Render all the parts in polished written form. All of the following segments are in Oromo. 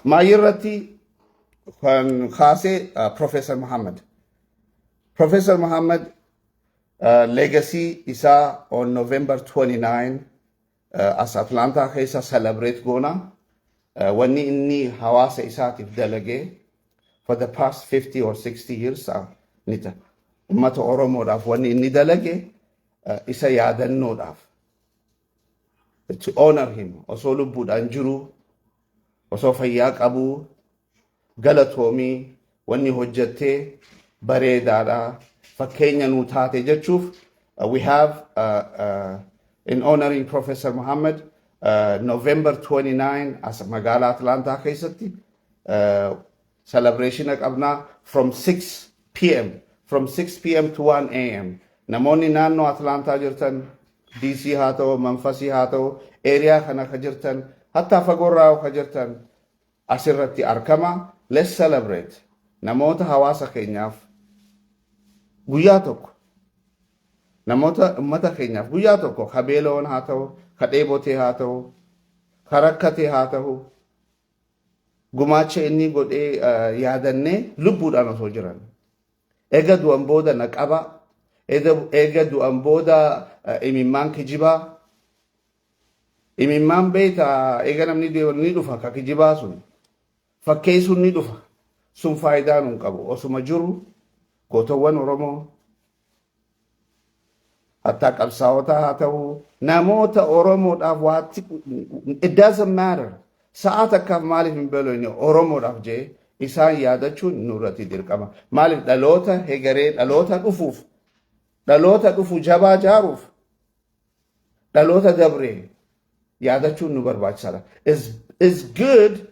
Maayirratti kan kaasee Professor Muhammad. Professor Muhammad legacy isaa on November 29 as Atlanta keessa celebrate goona. Wanni inni hawaasa isaatiif dalagee for the past 50 or 60 years ni ta'a. Uummata Oromoodhaaf wanni inni dalage isa yaadannoodhaaf. To honor him, osoo lubbuudhaan jiru, osoo fayyaa qabu, galatoomii, wanni hojjettee bareedaadha, fakkeenya nuu taate jechuuf we have in honoring Professor Muhammad November 29 as magaalaa Atlantaa keessatti celebration qabnaa from 6 p.m., from 6 p.m. to 1 a.m. Namoonni naannoo Atlantaa jirtan, DC haa ta'u, Manfasii haa ta'u, area kana ka jirtan, hattaa fagoorraa ka jirtan, asirratti argama. Let's celebrate namoota hawaasa keenyaaf guyyaa tokko, namoota ummata keenyaaf guyyaa tokko, ka beela'oon haa ta'u, ka dheebotee haa ta'u, ka rakkatee haa ta'u, gumaacha inni godhee yaadannee lubbuudhaan osoo jiran. Eega du'an booda naqaba, eega du'an booda imimmaan kijibaa, imimmaan beeyta, eega namni ni dhufa, ka kijibaa sun fakkeessuun ni dhufa, sun faayidaa nun qabu. Osuma jiru gootowwan Oromoo, hattaa qabsaa'otaa haa ta'u, namoota Oromoodhaaf waatti, it doesn't matter, sa'a takkaaf maaliif hin beelofne Oromoodhaaf jee isaan yaadachuun nurratti dirqama. Maaliif? Dhaloota hegaree, dhaloota dhufuuf, dhaloota dhufu jabaa jaaruuf dhaloota dabree yaadachuun nu barbaachisaadha. Is good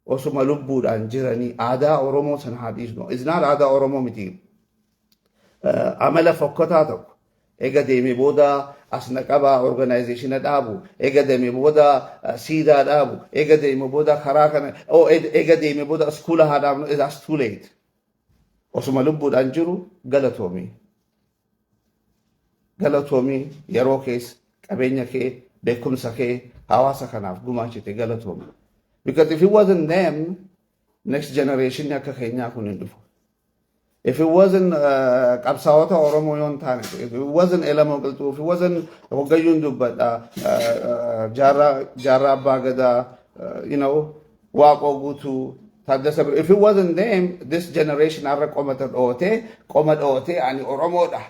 osuma lubbuudhaan jiranii aadaa Oromoo sana haa dhiisnu. Is not aadaa Oromoo miti. Amala fokkotaa tokko ega deeme booda as naqabaa organization dhaabu, ega deeme booda siidaa dhaabu, ega deeme booda karaa kana, ega deeme booda school haa dhaabnu, that's too late. Osuma lubbuudhaan jiru galatoomii. Galatoomii, yeroo keessa qabeenya kee, beekumsa kee hawaasa kanaaf gumaachite, galatoomi. Because if it wasn't them, next generation akka keenyaa kun hin dhufu. If it wasn't qabsaa'ota Oromoo yoo hin taane, if it wasn't Elamoo Qilxuu, if it wasn't Hoggayyuun dubbadha, Jaarraa Abbaa Gadaa, Waaqoo Guutuu, Taaddasa Birruu, if it wasn't them, this generation har'a qomata dhootee, qoma dhootee ani Oromoodha,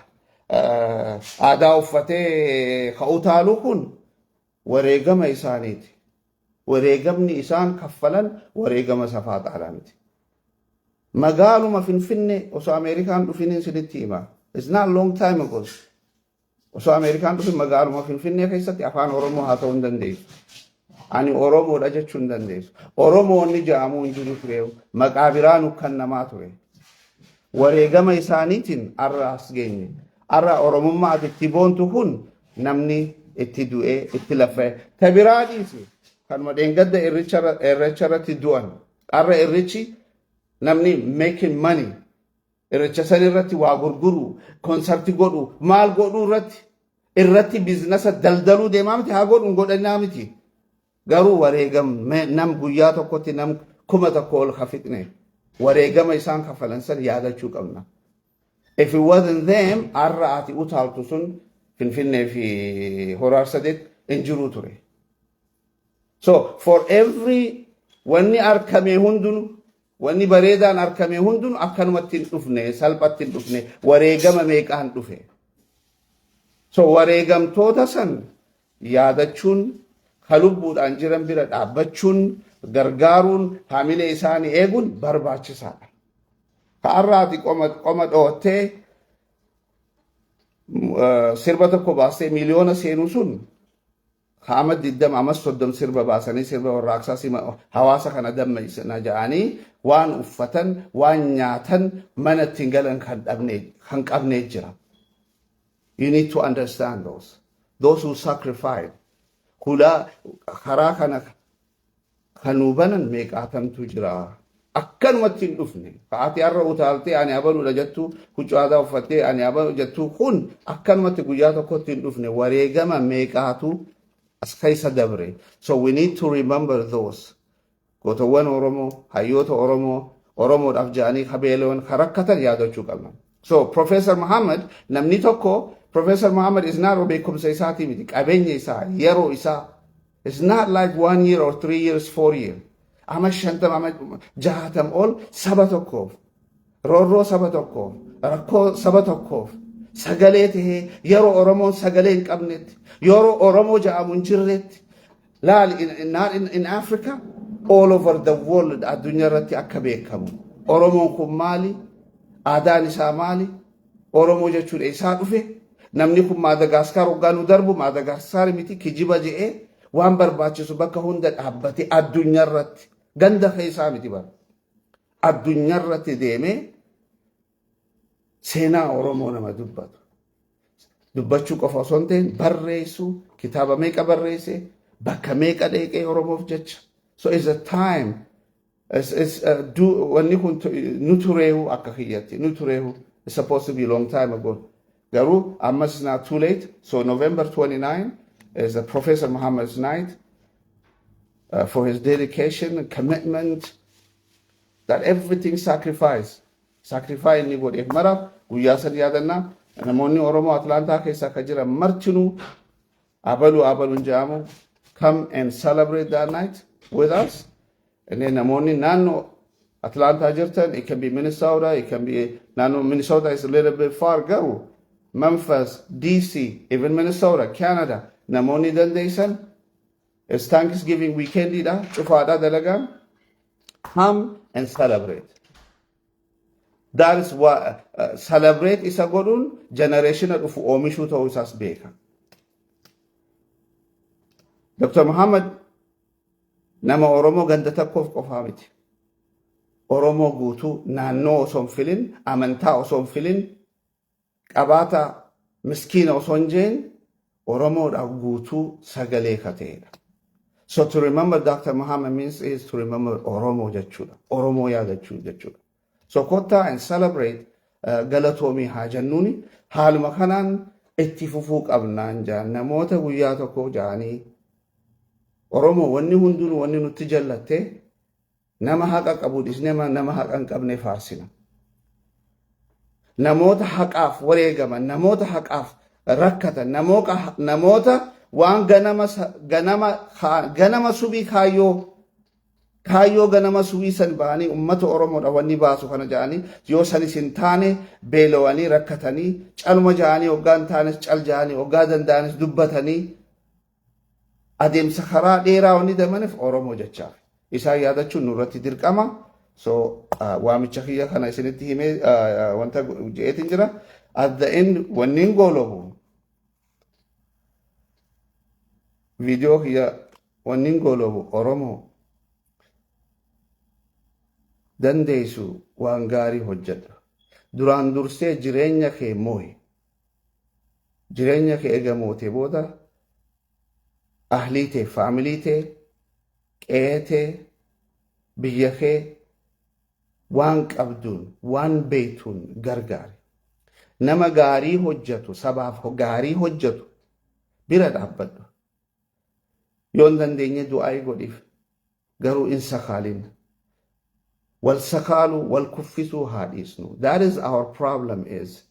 aadaa uffatee ka'uu taalu kun wareegama isaaniiti. Wareegamni isaan kaffalan wareegama safaaxaadhaa miti. Magaaluma Finfinnee osoo Ameerikaan dhufiniin sinitti hima. It's not long time ago. Osoo Ameerikaan dhufin magaaluma Finfinnee keessatti afaan Oromoo haa ta'uu hin dandeessu. Ani Oromoodha jechuu hin dandeessu. Oromoonni ja'amuu hin jiru ture. Maqaa biraa nu kan namaa ture. Wareegama isaaniitiin har'a as geenye. Har'a Oromummaa ati itti boontu kun namni itti du'ee itti lafa'e. Ta biraa dhiisi. Kanuma dheengadda irreecha irratti du'an. Har'a irreechi namni making money irreecha san irratti waa gurguru, concert godhu, maal godhuu irratti business daldaluu deemaa miti, haa godhuun godhannaa miti. Garuu wareegam nam guyyaa tokkotti nam 1000 ol ka fixne, wareegama isaan kafalan san yaadachuu qabna. If it wasn't them, har'a ati utaaltu sun Finfinnee fi Horaar Sadeet hin jiru ture. So for every wanni argame hundinuu, wanni bareedaan argame hundinuu akkanumatti hin dhufne, salphatti hin dhufne, wareegama meeqaan dhufe. So wareegamtoota san yaadachuun, ka lubbuudhaan jiran bira dhaabbachuun, gargaaruun, haamilee isaanii eeguun barbaachisaadha. Ka har'aati qoma dhoottee sirba tokko baastee miliyoona seenuu sun, ama 20 ama 30 sirba baasanii sirba warraaqsaa hawaasa kana dammaysina ja'anii waan uffatan, waan nyaatan, mana ittiin galan kan dhabne kan qabnee jira. You need to understand those. Those who sacrifice. Hulaa karaa kana kanuu banan meeqaatamtu jira. Akkanumatti hin dhufne. Ati har'a utaaltee ani abaluudha jettu, huccuu aadaa uffattee ani abalu jettu kun akkanumatti guyyaa tokkotti hin dhufne. Wareegama meeqaatu as keessa dabre. So we need to remember those. Gootawwan Oromoo, hayyoota Oromoo, Oromoodhaaf jedhanii kabeelawwan ka rakkatan yaadachuu qabna. So Professor Muhammad, namni tokko, Professor Muhammad is not beekumsa isaatii miti, qabeenya isaa, yeroo isaa. It's not like 1 year or 3 years, 4 years. Ama 50, ama 60 ol saba tokkoof, roorroo saba tokkoof, rakkoo saba tokkoof sagalee tahee, yeroo Oromoon sagalee hin qabnetti, yeroo Oromoo jedhamu hin jirretti, laal, not in Africa, all over the world, addunyaa irratti akka beekamu. Oromoon kun maali? Aadaan isaa maali? Oromoo jechuun eessaa dhufe? Namni kun Maadagaskar hoggaa nu darbu Maadagaskar miti, kijiba je'ee waan barbaachisu bakka hunda dhaabbate, addunyaa irratti, ganda keessaa miti bara. Addunyaa irratti deemee seenaa Oromoo nama dubbatu. Dubbachuu qofa osoo hin ta'in, barreessuu, kitaaba meeqa barreesse, bakka meeqa dheeqee Oromoof jecha. So it's a time. Wanni kun nu tureehu, akka kiyyatti nu tureehu. It's supposed to be a long time ago. Garuu ammas it's not too late. So November 29 is a Professor Muhammad's night for his dedication and commitment, that everything sacrifice. Sacrifice inni godheef maraaf guyyaa san yaadannaa. Namoonni Oromoo Atlaantaa keessa akka jiran martinuu, abaluu abaluun jedhamu, come and celebrate that night with us. And then namoonni naannoo Atlanta jirtan, it can be Minnesota, it can be naannoo Minnesota is a little bit far, garuu Memphis, DC, even Minnesota, Canada, namoonni dandeessan, it's Thanksgiving weekend dha, cufaadha dalagaan. Come and celebrate. That is what celebrate isa godhuun generation dhufu oomishuu ta'uu isaas beeka. Dr. Muhammad nama Oromoo ganda tokkoof qofaa miti. Oromoo guutuu, naannoo osoo hin filin, amantaa osoo hin filin, qabaata miskiina osoo hin jeen, Oromoodhaaf guutuu sagalee ka ta'edha. So to remember Dr. Muhammad means is to remember Oromoo jechuudha. Oromoo yaadachuu jechuudha. So kottaa and celebrate, galatoomii haa jennuuni, haaluma kanaan itti fufuu qabnaan jaan. Namoota guyyaa tokko jaanii Oromoo, wanni hundinuu wanni nutti jallatte, nama haqa qabu dhisnee nama haqa hin qabne faarsina. Namoota haqaaf wareegaman, namoota haqaaf rakkatan, namoota waan ganama ganama ganama subii kaayyoo ganama subii san ba'anii ummata Oromoodha wanni baasu kana ja'anii, yoo sanis hin taane beelawanii rakkatanii, caluma ja'anii, hoggaa hin taanes cal ja'anii, hoggaa danda'anis dubbatanii, adeemsa karaa dheeraa wanni deemaniif Oromoo jechaaf. Isaan yaadachuun nurratti dirqama. So waamicha kiyya kana isinitti himee wanta je'eetiin jira. At the end, wanni hin goolobu viidiyoo kiyya, wanni hin goolobu, Oromoo dandeessu waan gaarii hojjedha. Duraan dursee jireenya kee moo'i. Jireenya kee eega mootee booda ahlii tee, faamilii tee, qe'ee tee, biyya kee waan qabduun, waan beektuun gargaari. Nama gaarii hojjetu, sabaaf gaarii hojjetu bira dhaabbadhu. Yoo hin dandeenye du'aa godhiif, garuu in sakaalin. Wal sakaaluu, wal kuffisuu haa dhiisnu. That is our problem is.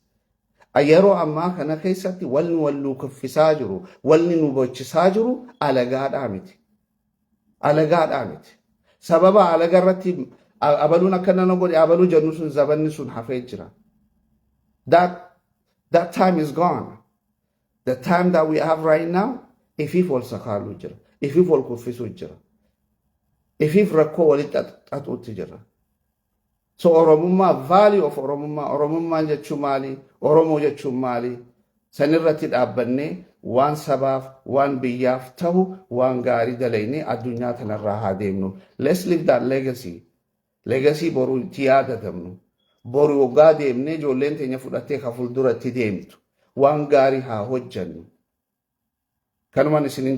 Yeroo ammaa kana keessatti walni wal nu kuffisaa jiru, walni nu bochisaa jiru alagaadhaa miti. Alagaadhaa miti. Sababa alaga irratti abaluun akka nama godhe, abaluu jennu sun, zabanni sun hafee jira. That time is gone. The time that we have right now, ifiif wal sakaaluu jira. Ifiif wal kuffisuu jira. Ifiif rakkoo walitti xaxuutti jira. So Oromummaa, value of Oromummaa, Oromummaan jechuun maali? Oromoo jechuun maali? Sanirratti dhaabbannee waan sabaaf, waan biyyaaf tahu, waan gaarii dalaynee addunyaa tanarraa haa deemnu. Let's leave that legacy. Legacy boru itti yaadatamnu. Boru waggaa deemnee ijoolleen teenya fudhattee ka fuulduratti deemtu. Waan gaarii haa hojjannu. Kanumaan isin hin